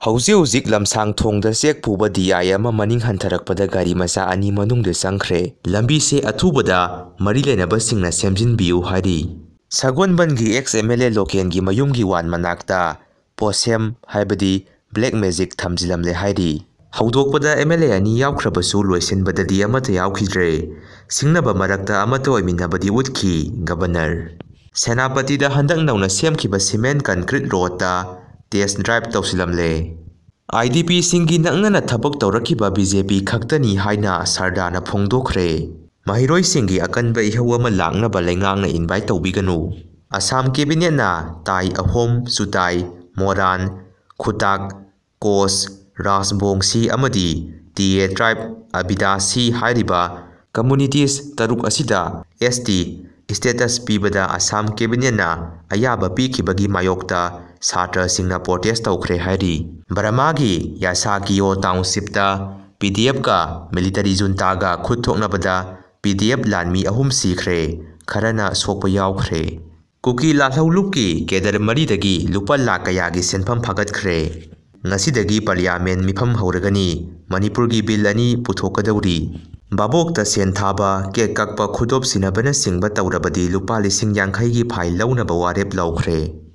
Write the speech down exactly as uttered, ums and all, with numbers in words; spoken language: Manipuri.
ꯍꯧꯖꯤꯛ ꯍꯧꯖꯤꯛ ꯂꯝꯁꯥꯡ ꯊꯣꯡꯗ ꯆꯦꯛ ꯄꯨꯕ ꯗꯤ ꯑꯥꯏ ꯑꯃ ꯃꯅꯤꯡ ꯍꯟꯊꯔꯛꯄꯗ ꯒꯥꯔꯤ ꯃꯆꯥ ꯑꯅꯤ ꯃꯅꯨꯡꯗ ꯆꯪꯈ꯭ꯔꯦ꯫ ꯂꯝꯕꯤꯁꯦ ꯑꯊꯨꯕꯗ ꯃꯔꯤ ꯂꯩꯅꯕꯁꯤꯡꯅ ꯁꯦꯝꯖꯤꯟꯕꯤꯌꯨ ꯍꯥꯏꯔꯤ꯫ ꯁꯒꯣꯜꯕꯟꯒꯤ ꯑꯦꯛꯁ ꯑꯦꯝ ꯑꯦꯜ ꯑꯦ ꯂꯣꯀꯦꯟꯒꯤ ꯃꯌꯨꯝꯒꯤ ꯋꯥꯟ ꯃꯅꯥꯛꯇ ꯄꯣꯁꯦꯝ ꯍꯥꯏꯕꯗꯤ ꯕ꯭ꯂꯦꯛ ꯃꯦꯖꯤꯛ ꯊꯝꯖꯤꯜꯂꯝꯂꯦ ꯍꯥꯏꯔꯤ꯫ ꯍꯧꯗꯣꯛꯄꯗ ꯑꯦꯝ ꯑꯦꯜ ꯑꯦ ꯑꯅꯤ ꯌꯥꯎꯈ꯭ꯔꯕꯁꯨ ꯂꯣꯏꯁꯤꯟꯕꯗꯗꯤ ꯑꯃꯠꯇ ꯌꯥꯎꯈꯤꯗ꯭ꯔꯦ꯫ ꯁꯤꯡꯅꯕ ꯃꯔꯛꯇ ꯑꯃꯠꯇ ꯑꯣꯏꯃꯤꯟꯅꯕꯗꯤ ꯎꯠꯈꯤ ꯒꯕꯔꯅꯔ꯫ ꯁꯦꯅꯥꯄꯇꯤꯗ ꯍꯟꯗꯛ ꯅꯧꯅ ꯁꯦꯝꯈꯤꯕ ꯁꯤꯃꯦꯟ ꯀꯟꯀ꯭ꯔꯤꯠ ꯔꯣꯗꯇ ꯇꯦꯁ ꯗ꯭ꯔꯥꯏꯚ ꯇꯧꯁꯤꯜꯂꯝꯂꯦ꯫ ꯑꯥꯏ ꯗꯤ ꯄꯤꯁꯤꯡꯒꯤ ꯅꯛꯅꯅ ꯊꯕꯛ ꯇꯧꯔꯛꯈꯤꯕ ꯕꯤ ꯖꯦ ꯄꯤ ꯈꯛꯇꯅꯤ ꯍꯥꯏꯅ ꯁꯔꯗꯥꯅ ꯐꯣꯡꯗꯣꯛꯈ꯭ꯔꯦ꯫ ꯃꯍꯩꯔꯣꯏꯁꯤꯡꯒꯤ ꯑꯀꯟꯕ ꯏꯍꯧ ꯑꯃ ꯂꯥꯛꯅꯕ ꯂꯩꯉꯥꯛꯅ ꯏꯟꯚꯥꯏꯠ ꯇꯧꯕꯤꯒꯅꯨ꯫ ꯑꯁꯥꯝ ꯀꯦꯕꯤꯅꯦꯠꯅ ꯇꯥꯏ ꯑꯍꯣꯝ, ꯆꯨꯇꯥꯏ, ꯃꯣꯔꯥꯟ, ꯈꯨꯇꯥꯛ, ꯀꯣꯁ, ꯔꯥꯖꯕꯣꯡꯁꯤ ꯑꯃꯗꯤ ꯇꯤ ꯑꯦ ꯇ꯭ꯔꯥꯏꯕ ꯑꯕꯤꯗꯥꯁꯤ ꯍꯥꯏꯔꯤꯕ ꯀꯝꯃꯨꯅꯤꯇꯤꯁ ꯇꯔꯨꯛ ꯑꯁꯤꯗ ꯑꯦꯁ ꯇꯤ ꯁ꯭ꯇꯦꯇꯁ ꯄꯤꯕꯗ ꯑꯁꯥꯝ ꯀꯦꯕꯤꯅꯦꯠꯅ ꯑꯌꯥꯕ ꯄꯤꯈꯤꯕꯒꯤ ꯃꯥꯌꯣꯛꯇ ꯁꯥꯇ꯭ꯔꯁꯤꯡꯅ ꯄ꯭ꯔꯣꯇꯦꯁ ꯇꯧꯈ꯭ꯔꯦ ꯍꯥꯏꯔꯤ꯫ ꯕꯔꯃꯥꯒꯤ ꯌꯥꯁꯥꯀꯤꯌꯣ ꯇꯥꯎꯟꯁꯤꯞꯇ ꯄꯤ ꯗꯤ ꯑꯦꯐꯀ ꯃꯤꯂꯤꯇꯔꯤ ꯖꯨꯟꯇꯥꯒ ꯈꯨꯠ ꯊꯣꯛꯅꯕꯗ ꯄꯤ ꯗꯤ ꯑꯦꯐ ꯂꯥꯟꯃꯤ ꯑꯍꯨꯝ ꯁꯤꯈ꯭ꯔꯦ, ꯈꯔꯅ ꯁꯣꯛꯄ ꯌꯥꯎꯈ꯭ꯔꯦ꯫ ꯀꯨꯀꯤ ꯂꯥꯜꯍꯧ ꯂꯨꯞꯀꯤ ꯀꯦꯗꯔ ꯃꯔꯤꯗꯒꯤ ꯂꯨꯄꯥ ꯂꯥꯈ ꯀꯌꯥꯒꯤ ꯁꯦꯟꯐꯝ ꯐꯥꯒꯠꯈ꯭ꯔꯦ꯫ ꯉꯁꯤꯗꯒꯤ ꯄꯥꯔꯂꯤꯌꯥꯃꯦꯟ ꯃꯤꯐꯝ ꯍꯧꯔꯒꯅꯤ꯫ ꯃꯅꯤꯄꯨꯔꯒꯤ ꯕꯤꯜ ꯑꯅꯤ ꯄꯨꯊꯣꯛꯀꯗꯧꯔꯤ꯫ ꯚꯥꯕꯣꯛꯇ ꯁꯦꯟ ꯊꯥꯕ, ꯀꯦꯛ ꯀꯛꯄ, ꯈꯨꯗꯣꯞ ꯁꯤꯟꯅꯕꯅꯆꯤꯡꯕ ꯇꯧꯔꯕꯗꯤ ꯂꯨꯄꯥ ꯂꯤꯁꯤꯡ ꯌꯥꯡꯈꯩꯒꯤ ꯐꯥꯏꯟ ꯂꯧꯅꯕ ꯋꯥꯔꯦꯞ ꯂꯧꯈ꯭ꯔꯦ꯫